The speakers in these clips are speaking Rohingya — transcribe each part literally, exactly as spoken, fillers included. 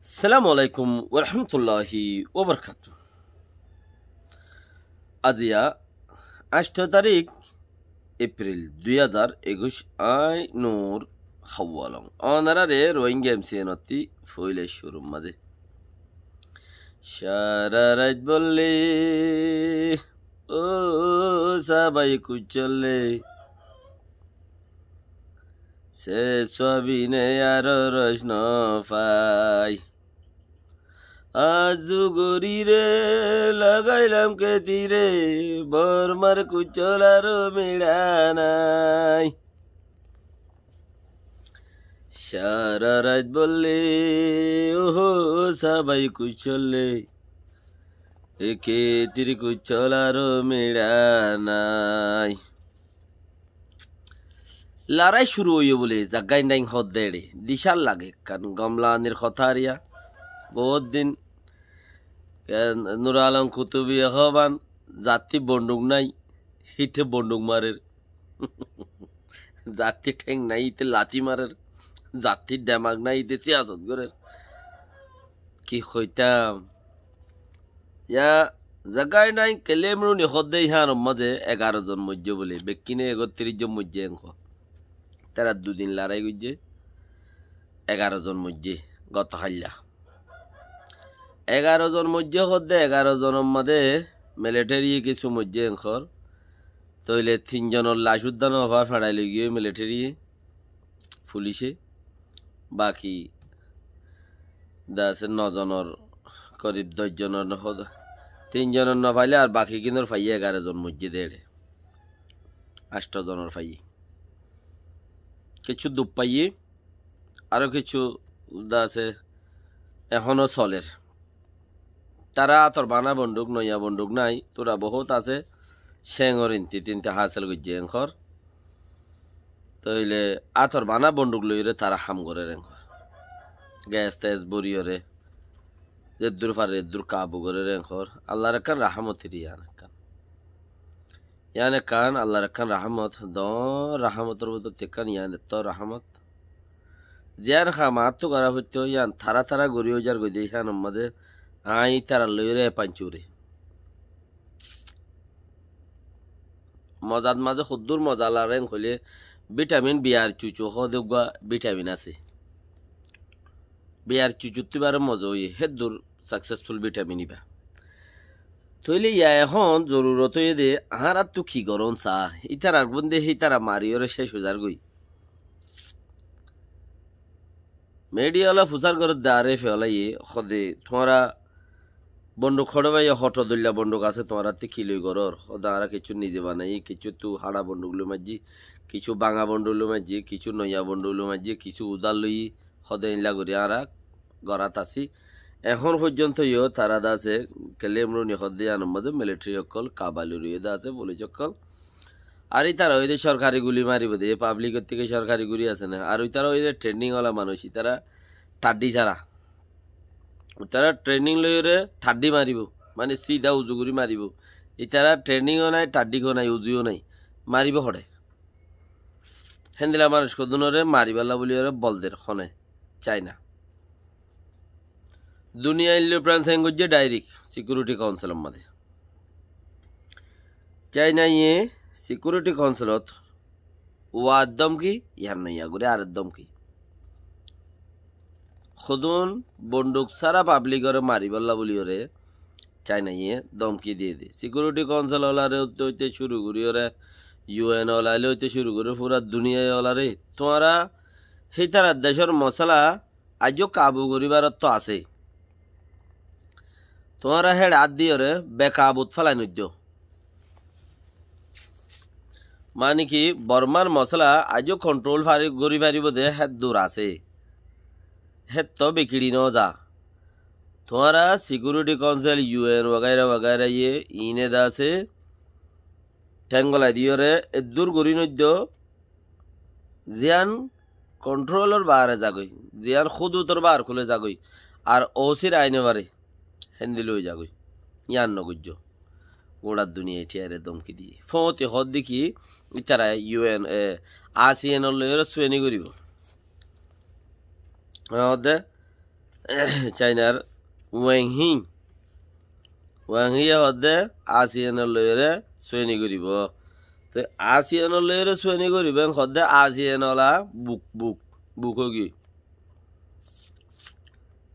Assalamu alaikum warahmatulláhi wabarakátuhu. Aziya añctho tarík Epril dui házar ekuic, añí Nur Hawalong. Ónoraré Rohingya M C N ottú foila cúrur mazé. Sára rait bollí, ó sábai kuccólle, se suabine aró roc no fai. Azu goríre lagailam ketire, Bormar kuccól aró miça nai. Sára rait bollí, ó sábai kuccólle, e ketir kuccól aró miça nai. Larái cúru óiye bóli Zaggain Daing hoódde eçé, dicár lage ekkán gom laganir hotá ar iyá. Bout din, e, Nur Alom Kutubiye hoóban, zattí bonduk nái, híte bonduk marer. Zattí théng nái, íte lati marer. Zattí demak nái, íte siyasot gorer. Ki hoitám? Yá, Zaggain Daing Kelemruni hoódde yíanor mazé egaró zon moijjé bóli, bekkíne ekottiríc zon moijjé enko. Tará dudin larái goijjé, egaró zon moijjé, goto háilla. Egaró zon moijjé hoódde, egaró zonor mazé militariye kissú moijjé enkor. Tóile tin zonor lac uddá no fa, feçai loi giyé militariye, fulice. Baki de asé no zonor, korib doc zonor no hoódde. Tin zonor no faile ar baki gínor faiyé egaró zon moijjé de eçé. Añctho zonor faiyé. Kissú duk faiyé, aró kissú de asé ehóno soler. Tará átor bana bonduk, noiya bonduk nái, tura bohút asé, céngor inti tinti hásil goijjé enkor. Tóile átor bana bonduk loiyóre tará ham gorér enkor. Ges tes boriyóre, zeddur farer eddur kabu gorér enkor. Allar ekkán rahámot iri yían ekkán. Yían ekkán Allar ekkán rahámot, doóñr rahámotor bútottú ekkán yían ettór rahámot. Ziyán ham añáttu gorá foittó, yían tará tará gorí óizar goi de, yíanor mazé aññí ítarar loiyóre efain cúri. Mozat mazé hoddúr moza lager hoilé, bitamin biyar cucu hoóde uggúa bitamin asé. Biyar cucuttú ibáre moza óiye, héddur saksesful bitamin ibá. Tóile yá ehón zorurot óiye de, añáráttu ki gorón saá, ítarar bónde hítara mariyóre céc óizar goi. Midhiya ola fusár gorédde añáre felaiyé, hoóde tuáñra bonduk hoçé baiya, hoto dóilla bonduk asé, tuáñrattú ki loi gorór? Hoóde añára kissú nize banaiyí, kissúttu háça bonduk loi maijjí, kissú báñga bonduk loi maijjí, kissú noiya bonduk loi maijjí, kissú udár loiyí, hoóde eilla gorí añára gorát así. Ehón foijjonto yó tará de asé, Kelemruni hoódde yíanor mazé militari ókkol, kabali roiyé de asé, fulic ókkol. Ar ítara óiye de sorkari guli maribó de, e pablikor thíke sorkari guli asé né. Ar ítara óiye de training ola manúic, ítara thaddí sára. Ítara training loiyóre thaddí maribó, mane sída uzu gorí maribó. Ítara training ó nai, thaddí ó nai, uzu ó nai. Maribó hoçé? Héndilla manúic hodúnoré maribálla bóliyoré bol der hone? China. Duniyair loi pran sain goijjé direct Security Councilor mazé. Chinaye Security Councilot uwar dómki, yar noiya gorí ar dómki. Hodún bonduk sára pablikore maribálla bóliyoré Chinaye dómki diyé de. Security Council olaré óite cúru goríyoré, U N olaré óite cúru gorí, fura duniyai olaré. Tuáñra hítarar decór mosala aijjó kabu goríbar otto asé. Tuáñra héçe át diyoré bekabut félai noijjó. Mani ki, Bormar mosala aijjó kontrol fari-, gorí faribó de héddur asé. Hétto bekiçi no za. Tuáñra Security Council, U N wagaira wagaira iye, iíne de asé, théng golai diyoré eddur gorí noijjó, ziyán kontrolor baáre zagói, ziyán hudutor baár kúle zagói, ar O C r aine baáre héndilla ói zagói, yían nogoijjó. Gura duniyai thíyaré dómki diyé. Fóñti hoódde ki, ítara U N, e, A C N or loiyóre sueni goríbo. Hoódde, Cainar Weng Yi. Weng Yi ye hoódde ASEAN or loiyóre sueni goríbou. Te ASEAN or loiyóre sueni goríbou, en hoódde ASEAN ola buk, buk, buk óigiyoi.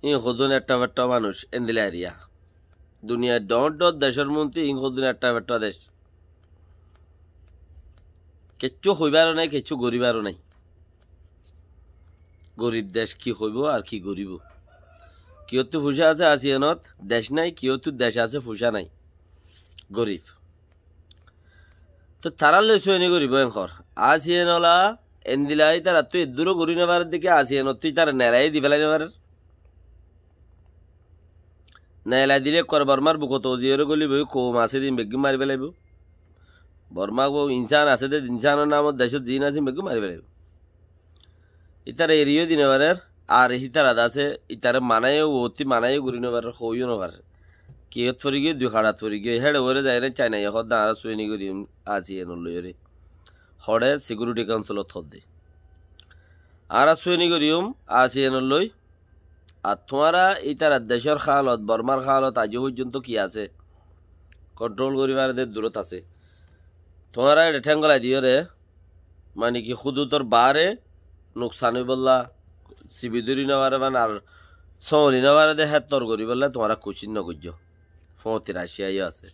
Ín hodún ettha fetha manúic, endilla eriya. Duniyair dhoóñr dhoóñr decór monti, ín hodún ettha fetha dec. Kiccú hoibárou nái, kiccú goríbarou nái. Gorib dec ki hoibóu ar ki goríbou? Kiyóttu fucá asé ASEAN ot, dec nái, kiyóttu dec asé, fucá nái. Gorib. Toi tarár loi sueni goríbou en hoór. ASEAN ola endilla ítarattú eddúrou gorí nofarer dé ki, ASEAN ottú ítare neelai di félai nofarer. Neelai dile ekkúare Bormar bukot uzi óre góliboi, koum asé dé ín beggín mari félaibou. Borma bo insán asé dé, insánor namot decót ziín asé ín beggín mari félaibou. Ítare eriyó di nofarer, ar hítara de asé, ítare manaiyó, uottí manaiyó gorí nofarer, hoóiyo nofarer. Kiyót forigiyói, dui haçat forigiyói, héçe uore zaiyóre Cainaye hoódde añára sueni goríyum ASEAN or loiyóre. Hoçé Security Council ot hoódde. Añára sueni goríyum ASEAN or loi. Ar tuáñra ítarar decór hálot, Bormar hálot aijjó foijjonto ki asé? Kontrol gorí fare dé durót asé. Tuáñra eçe théng golai diyóre, mani ki, húdudor baáre nuksan óibolla, sibi dóri nofareban ar sóoli nofare dé héttor goríbolla tuáñra kucíc nogoijjó. Fóñti Raciya yó asé.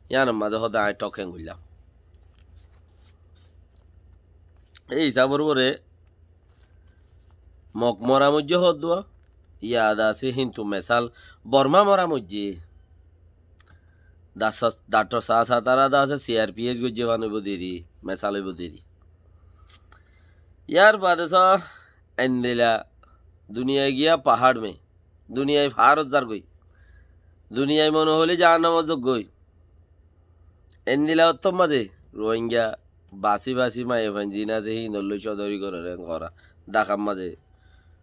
Yíanor mazé hoóde aññí thok héng goillám. Ei hísabor uore Mok mora moijjé hoódduwa, yad asé, hintu mesal Borma mora moijjé. Daktor, daktor Sa Sa tará de asé, C R P H goijjé fán óibo deri, mesal óibo deri. Yar bade só, endilla duniyai giya pahár me, duniyai faárot zargói, duniyai mone hoilé jahannamot zoggói. Endilla ottór mazé Ruáinga basi basi maiyafuain ziín asé híinor loi códori gorér en hoór. Dhakar mazé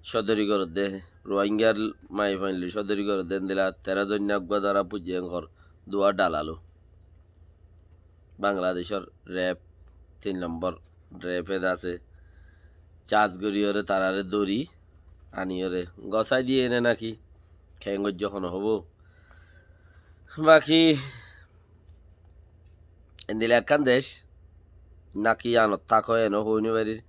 códori gorédde, Ruáingar maiyafuain loi códori gorédde endilla teró zoinna uggúa dóra foijjé en hoór, duwá dhalalo. Bangladecór rep, tin lombor rep ed asé. Cas goríyoré taráre dóri aniyóre gosái diyé né náki? Keén goijjé hone hobó? Baki endilla ekkán dec náki yíanot táko eno hoói nofarir.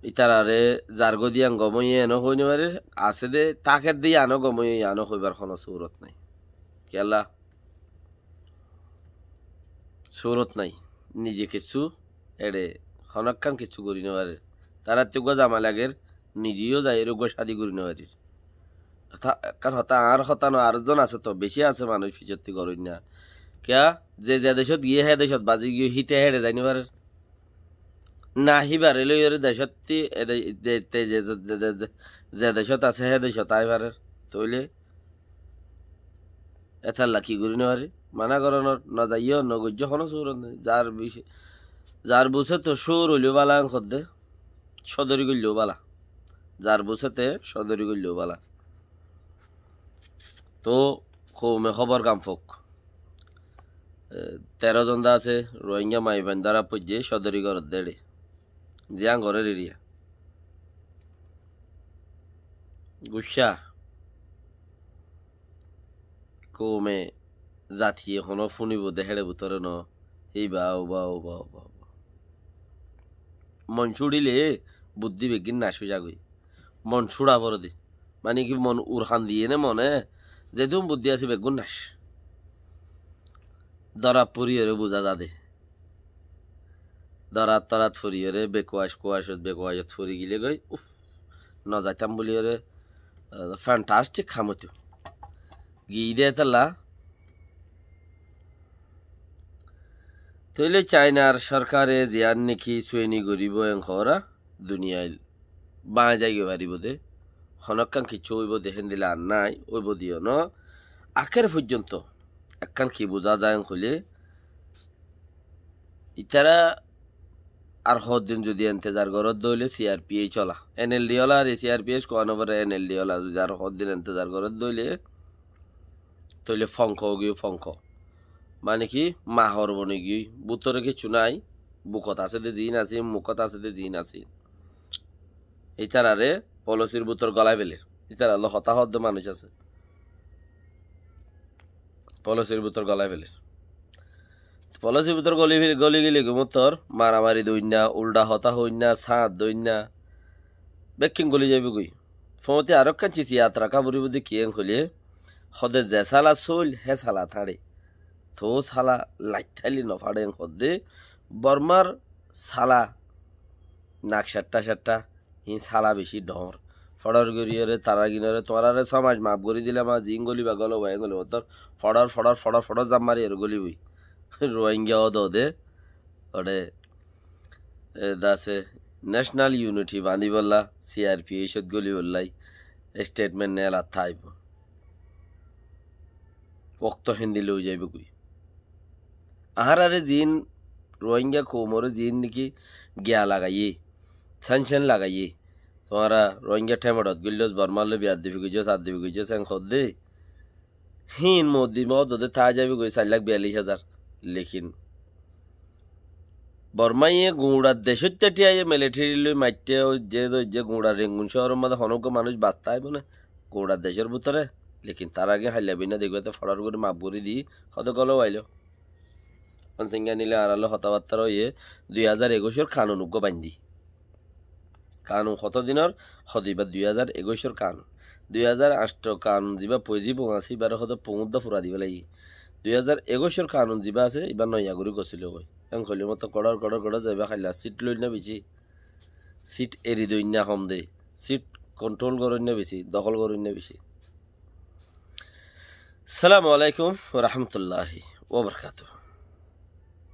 Ítararé zargói diyan gom óiye eno hoói nofarir. Asé dé táker dé yíano gom óiye yíano hoibár hono surot nái. Kiyólla? Surot nái. Nize kessú eçe honókkan kessú gorí nofarir. Taráttu uggúa zama lager, nize yó zaiyóre uggúa cádi gorí nofarir. Hotá, ekkán hotá, añár hotá no, ar zon asé to, bicí asé manúic fisottí goróinna. Kiyá? Ze ze decót giyé, hé decót bazí giyé, híte héçe zai nofarer. Na híbaré loiyóre decótti, e de-, de-, de-, ze, ze, ze, ze, ze decót asé, hé decót ai farer. Tóile étalla ki gorí nofarir? Mana goronor, nozaiyó, nogoijjó, hono surot nái. Zar bice-, zar busé to cóor óileó bála en hoddé, códori goilleó bála. Zar busé te códori goilleó bála. Tóu koume hóbor gam fouk. E, teró zon de asé, Ruáinga maiyafuain dóra foijjé, códori gorédde eçé. Ziyán gorér eriya. Guccá. Koume zatiye honó fúnibo dé héçe bútore no. Híba, óuba, óuba, óuba, óuba. Mon cúçile buddí beggín nac ói zagói. Mon cúça foré dé. Mani ki mon urhan diyé né mone, zedún buddí asé beggún nac. Dórat foriyóre buzá za dé. Dórat tórat foriyóre bekuac kuacot bekuacot fori gilé goi, uf, nozaitám buliyóre, ah, fantastik ham óito. Giyé dé étalla. Tóile Cainar sorkare ziyán niki sueni goríbo en hoóra, duniyail báñgi zaigoi faribó dé, honókkan kiccú óibo dé héndilla ar nái, óibo dé yó no. Akér foijjonto ekkán ki buzá za en hoilé, ítara ar hoddin zodi entezar goródde óile C R P H ola, N L D ola ar C R P H kuwa no fare, N L D ola zodi ar hoddin entezar goródde óile, tóile fongko óigiyoi, fongko. Mani ki, mahor bonigiyoi, bútore kiccú nái, bukot asé dé ziín asé, mukót asé dé ziín asé. Ítararé polosir bútor golai féler. Ítarar loi hotá hoódde manúic asé. Folisir bútor golai féler. Folisir bútor goli féle, goli geli goi mottor maramari doinna, uldha hotá hoinna, sáñt doinna, bekkín goli zaibói goi. Foóñti arókkan ciz yad raká foribóu de kiyén hoilé, hoóde ze sala sóil, hé sala táñde. Toóu sala lait táile nofaçé en hoódde, Bormar sala nak caththá caththá, híin sala bicí dhoóñr. Foçor goríyoré, tará ginoré, tuáñráre só mac maf gorí dilam, ar ziín goliba golóba, en goliba. Tor foçor, foçor, foçor, foçor zam mariyóre golibói. Ruáingga ódode, óre, e, dase, National Unity bañdíbolla, C R P H ot golibollai, statement neelat táibo. Okto héndilla ói zaibói goi. Añáráre ziín Ruáingga koumoré ziín niki giya lagaiyé, sanction lagaiyé, tuáñra Ruáingga thémeçot goillós, Bormar loi biaddufi goijjós, addufi goijjós, en hoódde. Híin moddima ódode tái zaibói goi sair lak biyallic házar. Lekin Bormaye guñçar decót táiyaiyé militeri loi maitté, óijje dé óijje, guñçar Rengun cóoror mazé honó uggwá manúic basta aibó né? Guñçar decór bútore. Lekin tar age háilla bínna dekíba te foçor gorí maf gorí di, hoóde golóba ailó. Hon singa nile añárar loi hotábattára óiye dui házar ekuicor kanun uggwá baindí. Kanun hotó dinor? Hoóde ibá dui házar ekuicor kanun. Dui házar añctho kanun zibá foóñsi foóñsi ibáre hoóde foóñdda fura diba lagí. Dui házar ekuicor kanun zibá asé, ibá noiya gorí gosílogói. En hoilé mottor goçór goçór goçór zaiba háilla sit loinna bicí. Sit eri doinna hom de. Sit kontrol goroinna bicí, dohól goroinna bicí. Assalamu alaikum wa rahmatullahi wa barakatuhu.